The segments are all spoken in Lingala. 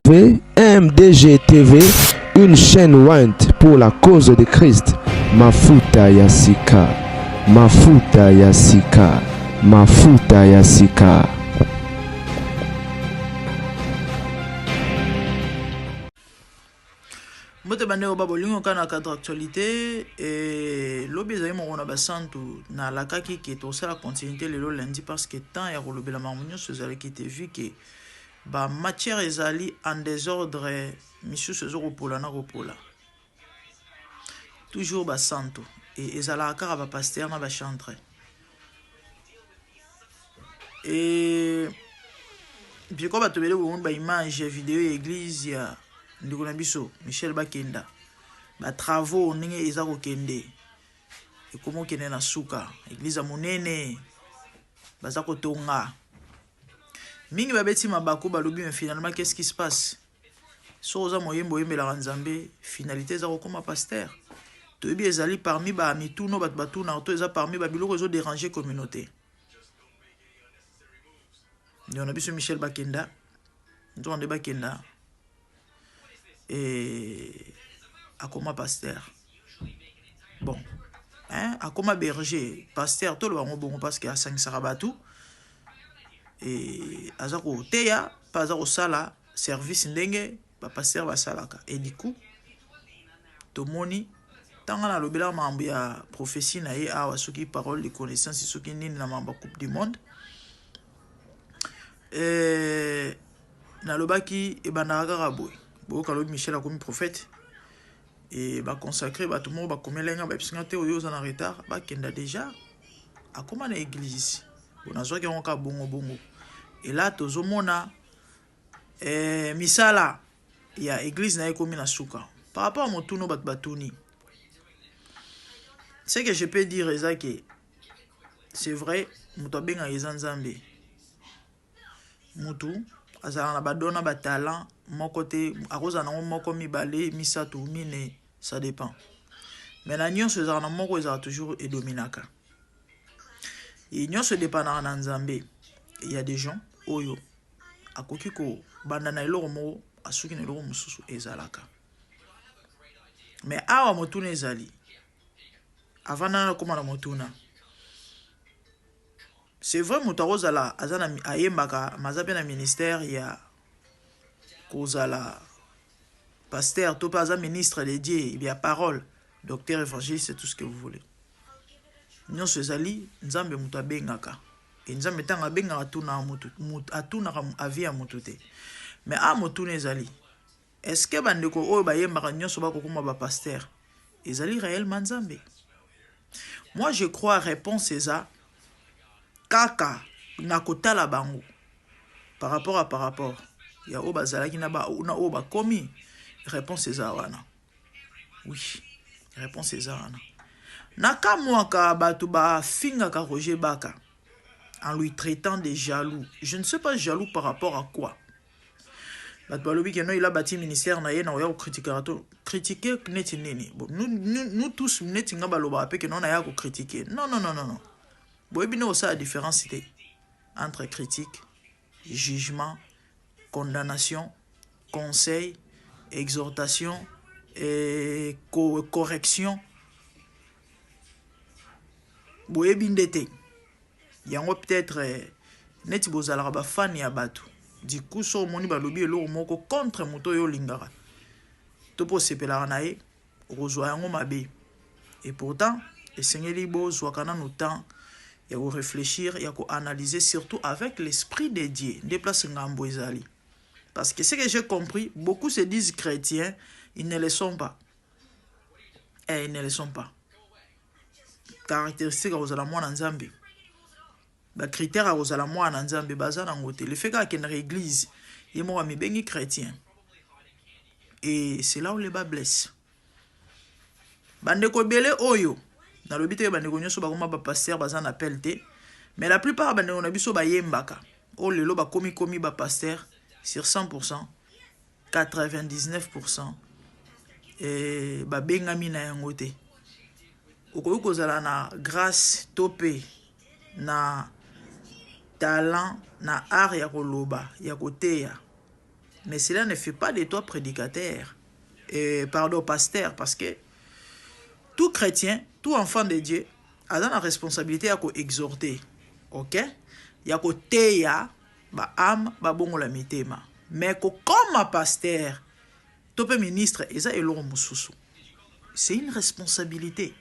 MDG TV, une chaîne ointe pour la cause de Christ. Mafuta ya sika, mafuta ya sika, mafuta ya sika. Mbote bandeko ba bolingo kaka na cadre actualité e lobi ezali moko na basantu nalakaki ke tosala continuité lelo lundi parce que temps ya kolobela makambo nyonso ezalaki te vu ke ba matière ezali en desordre misusu ezokopola na kopola toujours basantu e ezalaka kaka bapaster na bachantre e biko bato ebele bomoni baimage ya video ya eglise ya ndeko na biso michel bakenda batravaux ndenge eza kokende ekomi kokende na suka eglise ya monene baza kotonga mingi babeti mabaku balobi mais finalement qu'est-ce qui se passe soki oza moyembi oyembelaka nzambe finalité eza kokóma pasteur toyebi ezali parmi bamituno bato batunaka to eza parmi babiloko ezoderange communauté. Ndeko na biso michel bakenda nzoka nde bakenda e akoma pasteur bon hein, akoma berger pasteur toloba yango bongo parce que asangisaka bato e aza koteya mpe aza kosala service ndenge bapasteur basalaka. E du coup tomoni ntango nalobelaka makambo ya prophétie na ye awa soki parole de connaissance soki nini na makambo ya coupe du monde e, nalobaki ebandaka kaka boye. Boyoka lobi michel akomi prophète e baconsacre bato moko bakomela nga bayebisinga te oyo oza na retard bakenda déjà akóma na église. Bo nazwaki yango kaka bongo bongo. Ela tozomona eh, misala ya église na ye ekomi na suka. Par rapport à motuna bato batuni, ce que je peux dire eza ke c'est vrai moto abengaka eza nzambe. Mutu azalaka na badon na batalent moko te, akozala nango moko mibale misato mine, ça dépend. Mais na nyonso ezalaka na moko ezalaka toujours edominaka e nyonso edépendaka na nzambe. Il y a des gens oyo akoki kobanda na eloko moko asuki na eloko mosusu ezalaka. Mais awa motuna ezali avant nana nakóma na motuna, c'est vrai moto akozala aza na ayembaka maza mpe na ministère ya kozala pasteur to mpe aza ministre de Dieu ya parole, docteur, évangéliste, tout ce que vous voulez. Nyonso ezali nzambe moto abengaka. E nzambe ntango abengaka atunaka motu, atunaka avis ya motu te. Mais a motuna ezali est ce que bandeko oyo bayembaka nyonso bakokoma bapaster ezali réellement nzambe? Moi je crois réponse eza kaka na kotala bango par rapport à par rapport ya oyo bazalaki na oyo bakomi. Réponse eza wana. Oui, réponse eza wana. Nakamwaka bato bafingaka Roger Baka en lui traitant de jaloux. Je ne sais pas jaloux par rapport à quoi. Bato balobi ke no il a bâti ministère na ye na oya kokritikaka to critique neti nini. Bon, nous, nous, nous tous neti nga balobaka mpe ke no naya kokritike. Non, non, non, non, non. Boyebi nde kosala différence te entre critique, jugement, condamnation, conseil, exhortation et correction. Boyebi nde te yango. Peut-être neti bozalaka bafani ya bato, du coup so omoni balobi eloko moko contre moto oyo olingaka to mpo osepelaka na ye, okozwa yango mabe. Et pourtant esengeli bozwaka nanu temps ya korefléchir, ya koanalyser, surtout avec l'esprit de Dieu nde place ngambo ezali. Parce que ce que j'ai compris, beaucoup se disent chrétiens, ils ne le sont pas. Eh, ils ne le sont pas. Caractéristique ya kozala mwana nzambe, bacritère ya kozala mwana nzambe baza nango te. Le fait kaka akendaka église, ye moko amibengi chrétien et c'est là où le bât blesse. Bandeko ebele oyo nalobi te bandeko nyonso bakoma bapaster baza na appel te, mais la plupart ya bandeko na biso bayembaka oyo lelo bakomi komi bapaster, sur 100%, 99% e babengami na yango te. Okoki kozala na grâce to mpe na talent na art ya koloba ya koteya. Mais cela ne fait pas de toi prédicateur, et, pardon, pasteur, parce que tout chrétien, tout enfant de Dieu, a la responsabilité ya exhorter, ok? Ya koteya ba âme babongola mitema. Mais kokoma pasteur, to pe ministre, eza eloko mosusu. C'est une responsabilité.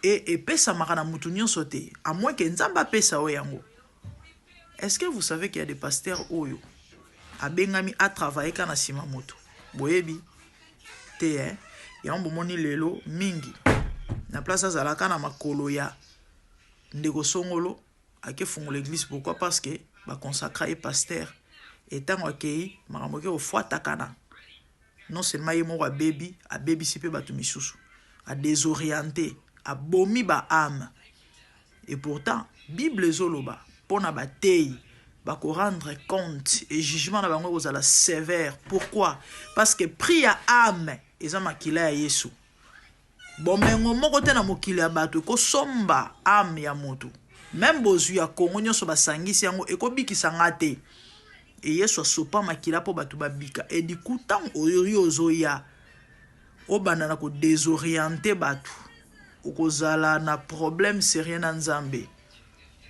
Et epesamaka na mutu nyonso te, à moins que Nzambe apesa yo yango. Est-ce que vous savez qu'il y a des pasteurs oyo abengami a travailler ka na sima moto? Boyebi te, hein? Yango bomoni lelo mingi na place azalaka na makolo ya ndeko songolo ake fungola église. Pourquoi? Parce que ba consacra ye pasteur et tango akei makambo eke kofwatakana, non seulement ye moko abebi, abebisi mpe bato misusu, adésorienté, abomi ba âme. Et pourtant Bible ezoloba mpona bateyi bakorendre compte et jugement na bango ekozala sévère. Pourquoi? Parce que prix ya âme eza makila ya Yesu. Bomengo moko te na mokili ya bato ekosomba âme ya moto. Même bozwi ya Kongo nyonso basangisi yango ekobikisa nga te. E Yesu asopa makila mpo bato babika. E du coup, ntango oyo ozoya obanda na kodésorienter bato, okozala na problème sérieux na Nzambe.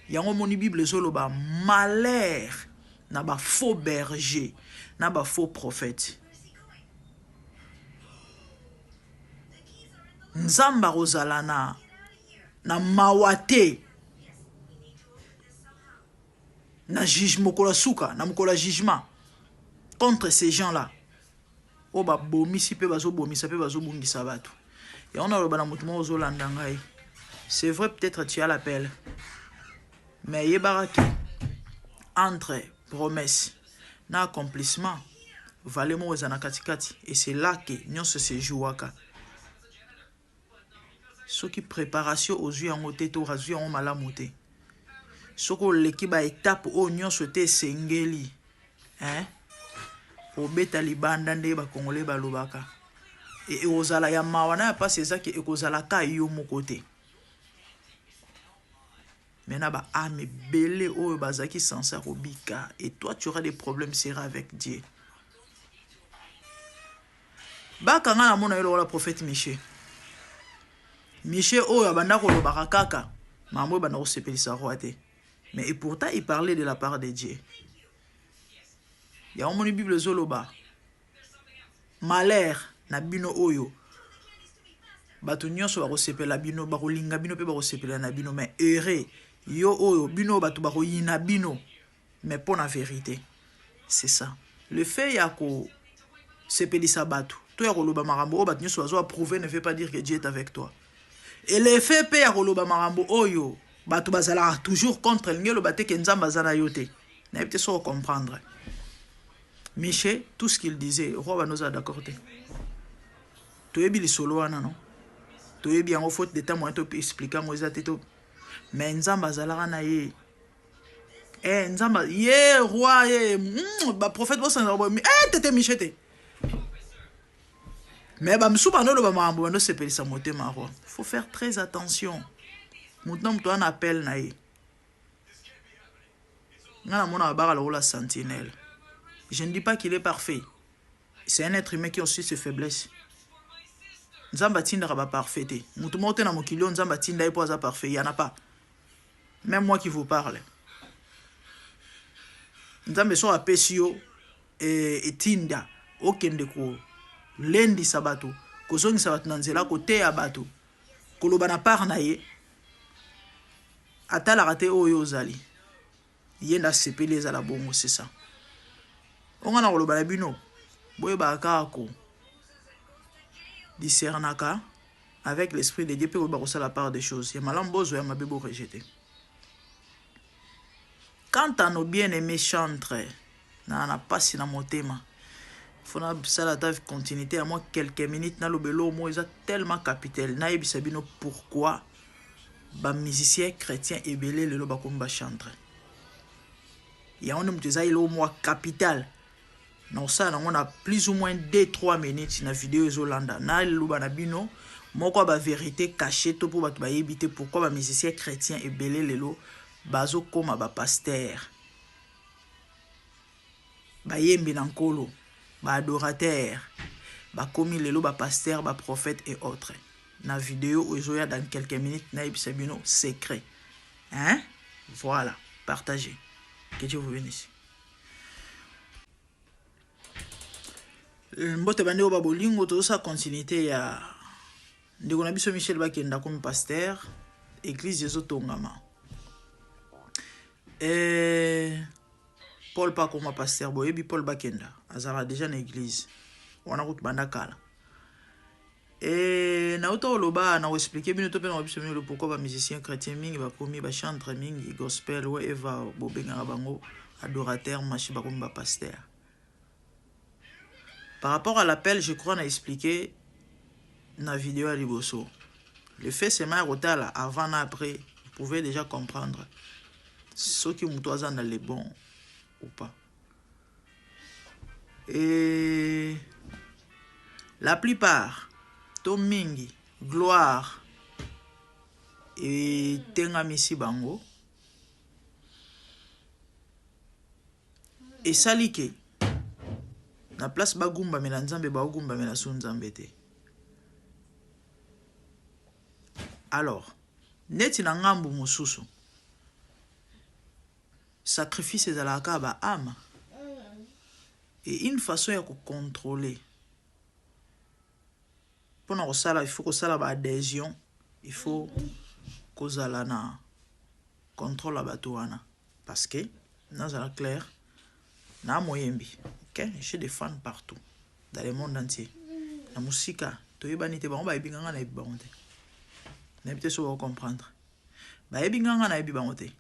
Yango omoni Bible ezoloba malheur na bafaux berger, na bafaux prophète. Nzambe akozala na mawa te na juge mokolo ya suka, na mokolo ya jugement, contre ces gens là oyo babomisi mpe bazobomisa mpe bazobungisa bato. Yango naloba na motu moko ozolanda ngai: c'est vrai, peut-être tu as l'appel, mais yebaka ke entre promesse na accomplissement, vallée moko eza na katikati, et c'est là ke nyonso se jouaka. Soki préparation ozwi yango te to ozwi yango malamu te, soki oleki baétape oyo nyonso te esengeli, hein? Obeta libanda nde bakongole balobaka. Ekozala ya mawa na ya mpasi, ezaki ekozala ka yo moko te, mais na baâme ebele oyo bazalaki censé kobika. Et toi, tu auras des problèmes sérieux avec Dieu. Bakanga na mona yo lokola prophète Michel. Michel oyo abanda kolobaka kaka makambo oyo ebanda kosepelisa roi te, mais et pourtant il parlait de la part de Dieu. Yango moni Bible ezoloba malheur na bino oyo bato nyonso bakosepela bino, bakolinga bino mpe bakosepela na bino, mais heureux yo oyo bino bato bakoyina bino, mais mpo na vérité. C'est ça, le fait ya kosepelisa bato to ya koloba makambo oyo bato nyonso bazo approuver ne veut pas dire que Dieu est avec toi. Et le fait mpe ya koloba makambo oyo bato bazalaka toujours contre, elingi eloba te ke Nzambe aza na yo te. Nayebi te soki comprendre. Michel, tout ce qu'il disait, roi bano ozala d'accord te. Toyebi lisolo wana, no toyebi yango, faute de temps moyen to expliquer yango eza te to, mais Nzambe azalaka na ye. Nzambe ye roi ye baprophète bosangaka boye tete Michel te, mais bamisusu bandoloba makambo bandosepelisa motema roi. Faut faire très attention. Motu na moto wana appel na ye. Nga namona babaka lokola sentinelle. Je ne dis pas qu'il est parfait, c'est un être humain qui a aussi ses faiblesses. Nzambe atindaka baparfait te. Motu moko te na mokili oyo Nzambe atinda ye mpo aza parfait, y en a pas. Même moi qui vous parle, Nzambe soki apesi yo etinda okende kolendisa bato, kozongisa bato na nzela, koteya bato, koloba na part na ye, atalaka te oyo ozali. Ye nde asepeli ezala bongo. C'est ça onga na koloba na bino: boyebaka kaka ko discernaka avec l'esprit de Dieu mpe koyeba kosala part des choses. Ya malamu bozwa, ya mabe borejeter. Quant à nos bien-aimés chantres, na pasi na motema, faut nasala ata continuité ya mwa quelques minutes, naloba eloko moko eza tellement capital. Nayebisa bino pourquoi bamusicien chrétien ebele lelo bakomi bachantre. Yango nde moto eza eloko moko capital na kosala nango na plus ou moins 2 3 minutes na video ezolanda. Naloba na bino moko ya bavérité caché to mpo bato bayebi te pourquoi bamusicien chrétien ebele lelo bazokóma bapasteur. Bayembi na Nkolo, ba adorateurs bakomi lelo ba pasteurs, ba prophètes et autres. Na video oyo ezoya dans quelques minutes nayebisa bino secret. Hein? Voilà, partagez. Que Dieu vous bénisse. Mbote bandeko ba bolingo, tozosala continuité ya ndeko na biso Michel Bakenda comme pasteur, église ezotongama. Eh, Paul pa akoma pasteur, boyebi Paul Bakenda azalaka déjà na église wana kutu banda kala. E nauta koloba na koexplike bino to mpe na koyebisa bino pourquoi ba musiciens chrétiens mingi bakomi ba chantre mingi gospel wa eva bobengaka bango adorateur mashi bakomi ba pasteur. Par rapport à l'appel, je crois na expliqué na vidéo ya liboso. Le fait seulement ya kotala avant na après, vous pouvez déjà comprendre soki moto aza na le bon ou pas. Et la plupart to mingi gloire etengamisi bango esali ke na place bagumbamela Nzambe baogumbamela su Nzambe te. Alors neti na ngambu mosusu sacrifice ezalaka kaka ba âme et une façon ya kocontrôler mpona kosala, il faut kosala ba adhésion, il faut kozala na contrôle ya bato wana, parce que nazala clair na moyembi, ok, j'ai des fans partout dans le monde entier. Na musika toyebani te, bango bayebi nga, nayebi bango te, nayebi te so bakocomprendre. Bayebi nga, nga nayebi bango te,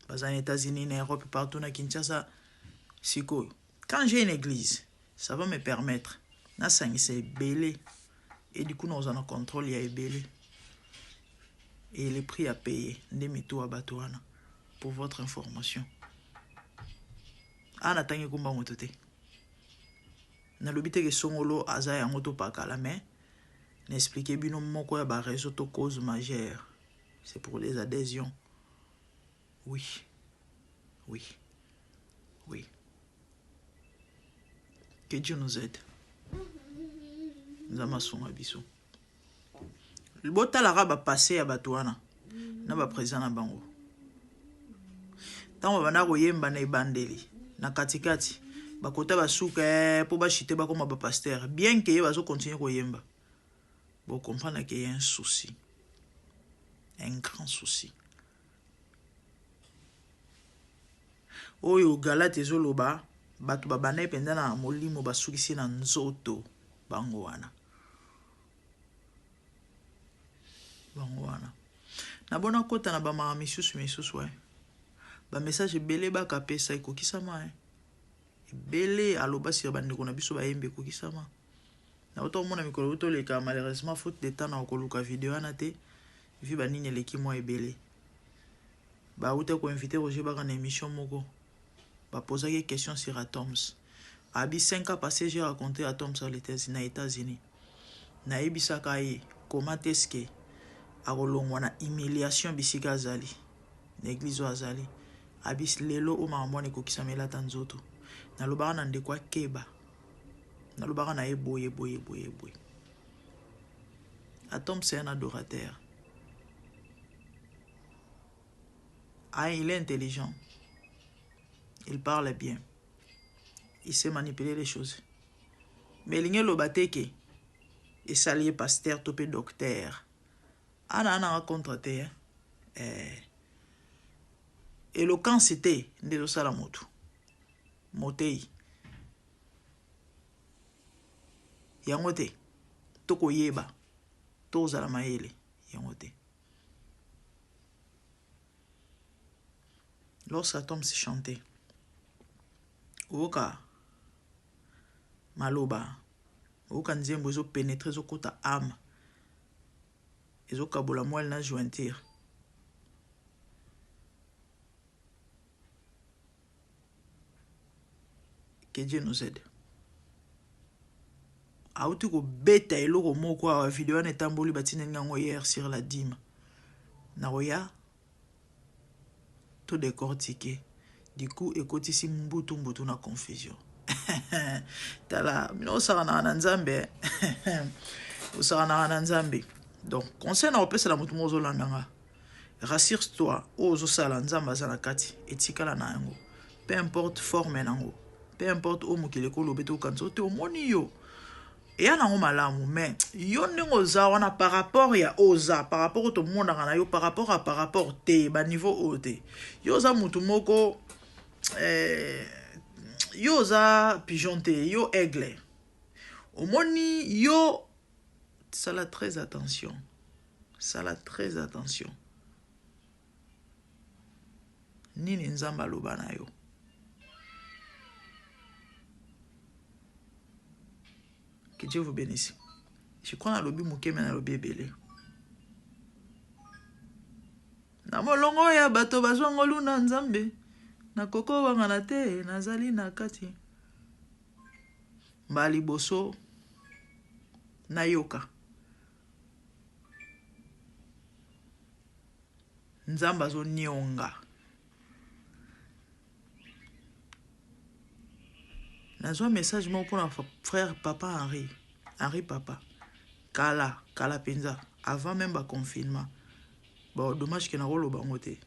baza na États-Unis, na Europe, partout, na Kinshasa. Sikoyo quand j'ai une église, ça va me permettre nasangisa ebele et du coup nakozala na contrôle ya ebele et le prix à payer nde mitu ya bato wana. Pour votre information, awa natangi komba moto te, nalobi teke songolo aza yango to pakala, mais na expliquer bino moko ya baréseau to cause majeure, c'est pour les adhésions. Oui, oui, oui, que Dieu nous aide. Nzambe asunga biso. Botalaka bapasse ya bato wana na baprésident na bango, ntango babanda koyemba na ebandeli, na katikati bakota basuka mpo bachite bakoma bapasteur, bien ke ye bazokontinue koyemba. Bocomprendre ke y a un souci, un grand souci oyo Galate ezoloba. Bato babandaki mpenza na molimo, basukisi na nzoto. Bango wana, bango wana nabona kota na bamaka misusu misusu, bamessage ebele bakapesa ekokisama, ebele aloba sika bandeko na biso bayembi ekokisama. Nauta komona mikolo toleka, malheureusement faute de temps na koluka video wana te, vi banini eleki mwa ebele. Bauta koinvite Roger Baka na émission moko, bapozaki question sur Atoms. Abi 5 ans passé, j'ai raconté Atoms na États-Unis, nayebisaka ye comment est-ce que akolongwa na humiliation bisika azali na église oyo azali. Abi lelo oyo makambo wana ekokisama, elata nzoto. Nalobaka na ndeko akeba, nalobaka na ye boye boye boye boye. Atom, c'est un adorateur. Ah, il est intelligent, il parle bien, il sait manipuler les choses, mais elingi eloba te ke esali ye pasteur to mpe docteur. Ana ananga contre te, eh. Éloquence te nde ezosala motu motei yango te, to koyeba to kozala mayele yango te. Lorsque Atoms chantait, oyoka maloba, oyoka nzembo ezopénétre, ezokota âme, ezokabola moelle na jointure. Que Dieu nous aide. Auti kobeta eloko moko awa, video wana etamboli, batindeli yango hier sur la dime. Nakoya to décortiquer. Du coup ekotisi mbutu mbutu na confusion. Tala bino osakanaka na Nzambe. Osakanaka na Nzambe. Donc conseil na kopesa na moto moko ozolanda nga. Rassure-toi, oyo ozosala Nzambe aza na kati, etikala na yango. Peu importe forme nango. Peu importe oyo mokili ekoloba ete okanisa te omoni yo. Eya nango malamu mais yo ndenge oza wana par rapport ya oza, par rapport oyo tomonaka na yo, par rapport à par rapport te, ba niveau oyo te. Yo oza mutu moko yo oza pigeon te, yo aigle. Omoni yo sala très attention. Sala très attention. Nini Nzambe aloba na yo? Que Dieu vous bénisse. Je crois na lobi moke mais na lobi ebele. Na molongo ya bato bazwa ngolu na Nzambe, nakoko wangana te, nazali na kati. Mbala liboso nayoka Nzambe azonionga. Nazwa message moko mpona frère papa Henri, Henri papa. Kala, kala penza, avant même ba confinement. Bon, dommage que nakoloba yango te.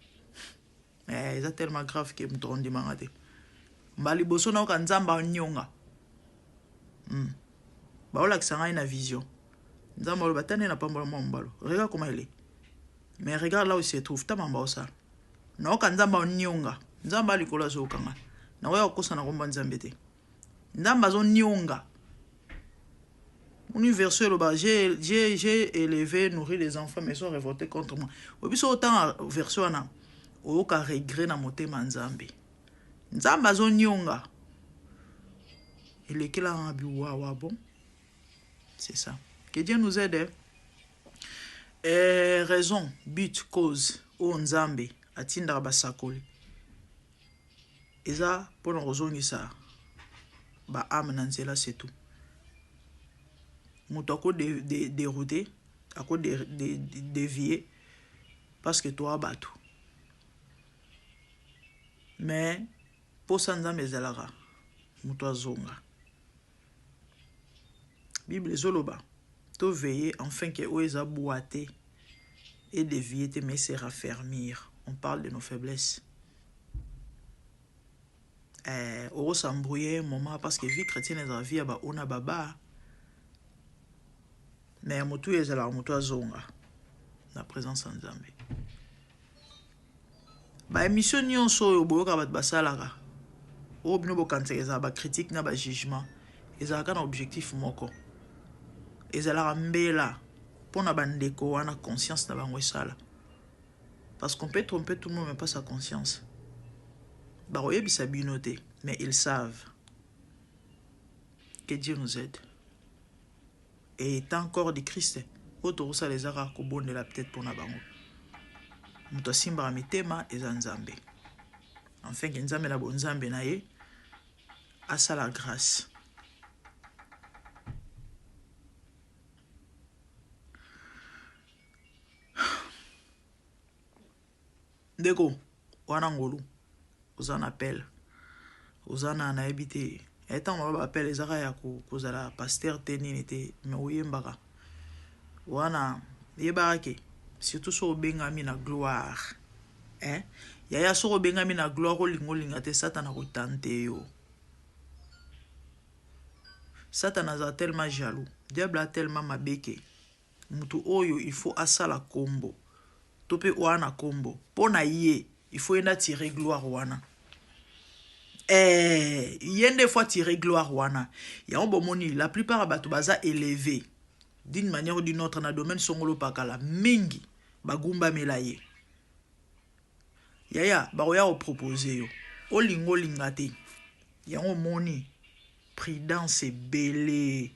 Eh, eza tellement grave que moto akondimanga te. Mbala liboso nayoka Nzambe anyonga. Baolakisa ngai na vision. Nzambe aloba tande na pambola mwa mobalo. Regarde comment il est. Mais regarde là où il se trouve. Tama mba osala. Nayoka Nzambe anyonga. Nzambe alikolo azokanga. Nakoya kokosa na komba Nzambe te. Nzambe azonionga. Une version eloba j'ai élevé, nourri les enfants mais ils sont révoltés contre moi. Obiso autant version wana oyoka regret na motema Nzambe. Nzambe azonionga. Elekela nga bi wawa bon. C'est ça. Que Dieu nous aide. Eh, raison, but, cause oyo Nzambe atindaka basakoli. Eza pona kozongisa ba âme na nzela, c'est tout. Moto ako dérouter, ako dévier parce que toi bato. Mais posa Nzambe ezalaka moto azonga. Bible ezoloba to veiller enfin que oyo eza boiter et dévier te mais se raffermir. On parle de nos faiblesses. On s'embrouiller un moment parce que vie chrétienne est la vie ya ba ona baba. Mais motu ezala motu azonga na présence ya Nzambe. Ba émission nyonso oyo boyoka bato basalaka, oyo bino bokanisaka ezala ba critique na ba jugement, ezalaka na objectif moko. Ezalaka mbela mpona bandeko wana conscience na bango esala. Parce qu'on peut tromper tout le monde mais pas sa conscience. Bakoyebisa bino te, mais ils savent. Que Dieu nous aide. Et étant encore du Christ, oyo tokosala ezaka kobondela peut-être mpona bango. Moto asimbaka mitema eza Nzambe. Enfin ke Nzambe na bonzambe na ye asala grâce. Ndeko wana ngolu oza na appel, oza na nayebi te. Etango ba appel ezaka ya kozala pasteur te nini te, mais oyembaka wana yebaka ke surtout so obengami na gloire. Hein? Yaya so obengami na gloire olingo linga te Satan akotante yo. Satan aza tellement jaloux, diable a tellement mabeke. Mutu oyo il faut asala kombo. To pe wana kombo. Pona ye, il faut yenda tirer gloire wana. Yende faut tirer gloire wana. Yango bomoni, la plupart ya bato baza élevé d'une manière ou d'une autre na domaine songolo pakala mingi bagumba mela ye. Yaya bakoya ko proposer yo. Olingo linga te. Yango moni prudence ebele.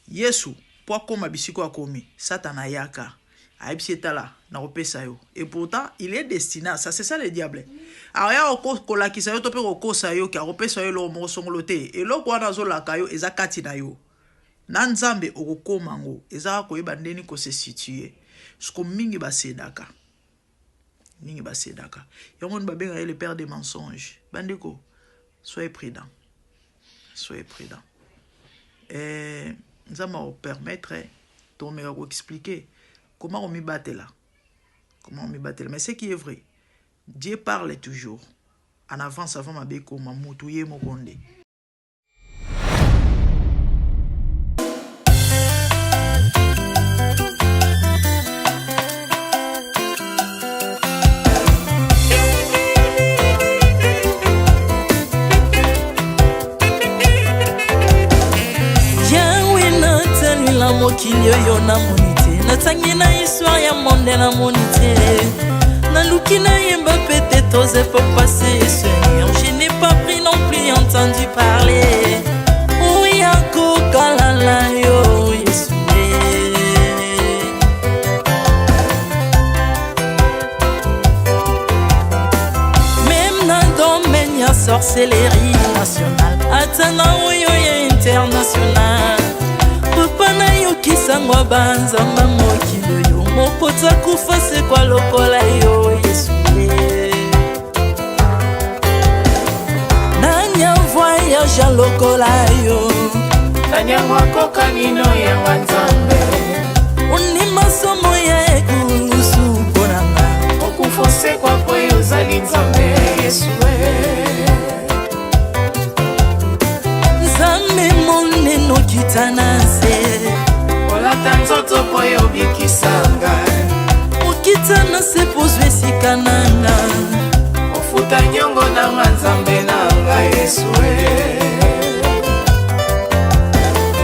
Yesu po akoma bisiko akomi, Satan ayaka. Ayebisi etala nakopesa yo. Et pourtant, il est destiné à ça. C'est ça le diable. Aya kolakisa yo to pe kokosa yo ke akopesa yo eloko moko songolo te. Eloko wana azolaka yo eza kati na yo. Na Nzambe okokoma ngo. Eza koyeba ndeni ko se situer. Siko mingi basedaka. Mingi basedaka yango wana, babengaka ye le père des mensonges. Bandeko, soyez prudent, soyez prudent. Nzambe akopermettre tomeka koexpliquer comment komibatela, comment komibatela. Mais ce qui est vrai, Dieu parle toujours en avance avant mabe ekoma. Mutu ye moko nde. Yawe, natalela mokili oyo, namoni te. Natangi na histoire ya monde, namoni te. Naluki nayemba peut-être aux époques passées, Seigneur, je n'ai pas pris non plus entendu parler oya kokalala yo, Yesu. Même na domaine ya sorcellerie nationale, ata na oyo ya international, papa, nayokisango banzamba mokili oyo, moko takufa sekwa lokola yo, Yesu. Nani avoyage lokola yo? Nani yango akokani no yanga Nzambe? Ondima somo ya ekulusu mpo na nga. Okufa, osekwa po yo ozali Nzambe, Yesu. Nzambe monene, okita na nse. Olata nzoto po yo obikisa ngai. Okita na se po ozwa esika na nga. Ofuta niongo nanga, Nzambe na ngai, Yesu.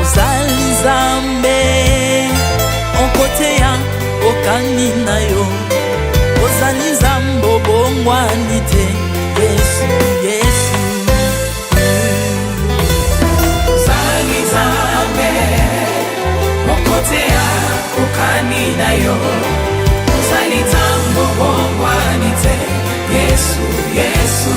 Ozali Nzambe okoteya okani na yo. Ozali Nzambe obongwani te, Yesu, Yesu. Ozali Nzambe mokoteya okani na yo. Ozali Nzambe obongwani te, Yesu, Yesu.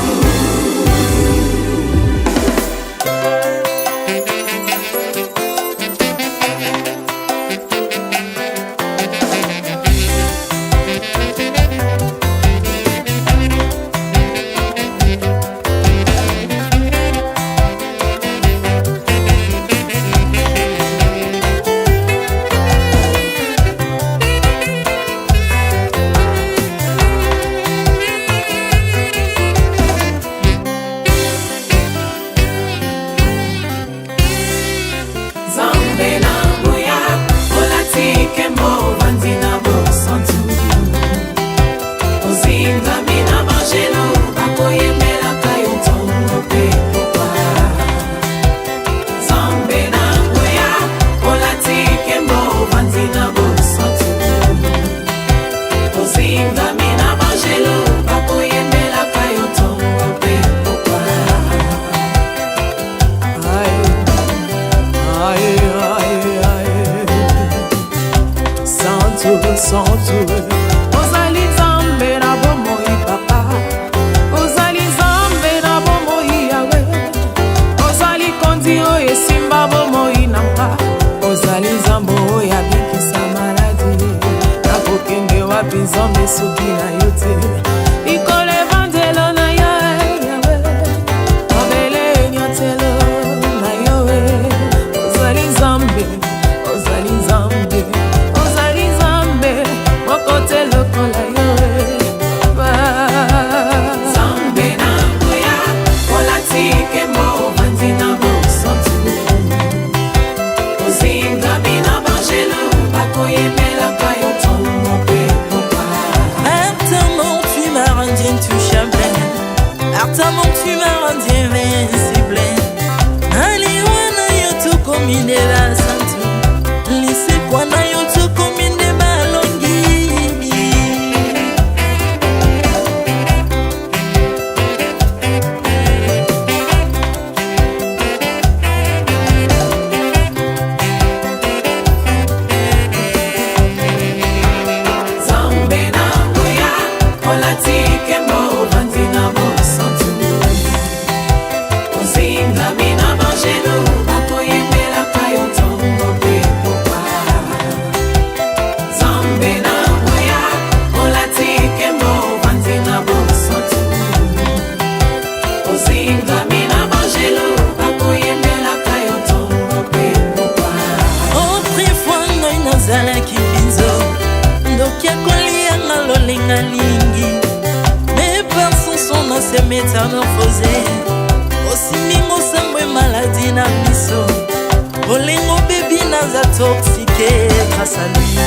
Nzambe na nguya, olati nkembo, ovandi na bosantu. Ozingami na bangelo, bakoyembelaka yo ntongo mpe pokwa. Nzambe na nguya, olati nkembo, ovandi na bosantu. Ozingami na bangelo, bakoyembelaka yo ntongo mpe pokwa. Aïe, aïe, aïe, aïe. Santu, santu. Ozali Nzambe na bomoi, papa. Ozali Nzambe na bomoi, Yawe. Ozali kondi oyo esimba bomoi na nga. Ozali Nzambe oyo abikisa maladi. Nakokende wapi, Nzambe, soki na yo te? Likolo evandelo na yo, Yawe. Mabele enyatelo na yo. Ozali Nzambe, ozali Nzambe, ozali Nzambe moko te lokola yo, papa. Nzambe na nguya, olati nkembo, ovandi na bosantu. Ozingami na bangelo, bakoyembelaka yo ntongo mpe pokwa. Maintenant. Métamorphose osimbi ngosambwe maladi na biso bolingo bebi naza toxique grâce à lui.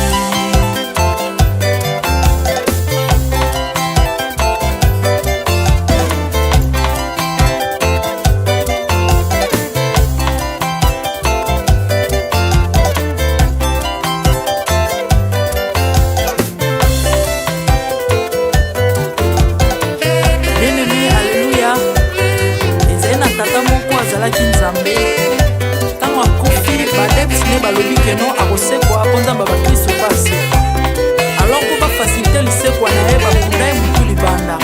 Bien-aimé, alleluya. Ezali na tata moko azalaki Nzambe. Ntango akufi, baadeptes ne balobi keno akosekwa mpo Nzambe ya bakristo mpe asekwa. Alors mpo bafacilite lisekwa na ye, bakunda ye motu libanda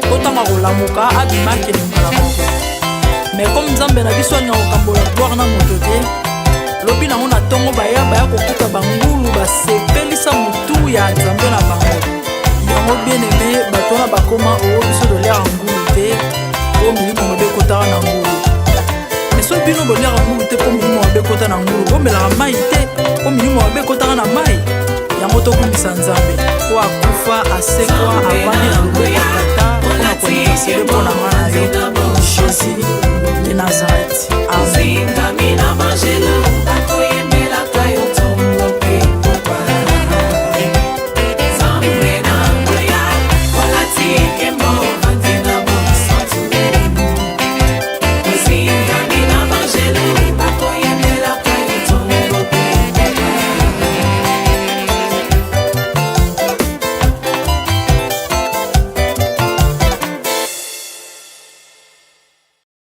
mpo ntango akolamuka abima akende mbala moko. Mais comme Nzambe na biso alingaka kokambola gloire na moto te, lobi nango na ntongo baya baya kokuta bangulu basepelisa motu ya Nzambe na bango. Yango bien aimé, bato wana bakoma oo biso toliaka ngulu te mpo milimo mabe ekotaka na ngulu. Mais soki bino boliaka ngulu te mpo milimo mabe ekota na ngulu, bomelaka mai te mpo milimo mabe ekotaka na mai. Yango tokumisa Nzambe po akufa, asekwa, avandi na loboko ya Tata mpona kointercede mpo na nga na yo. Jésus de Nazareth, amen.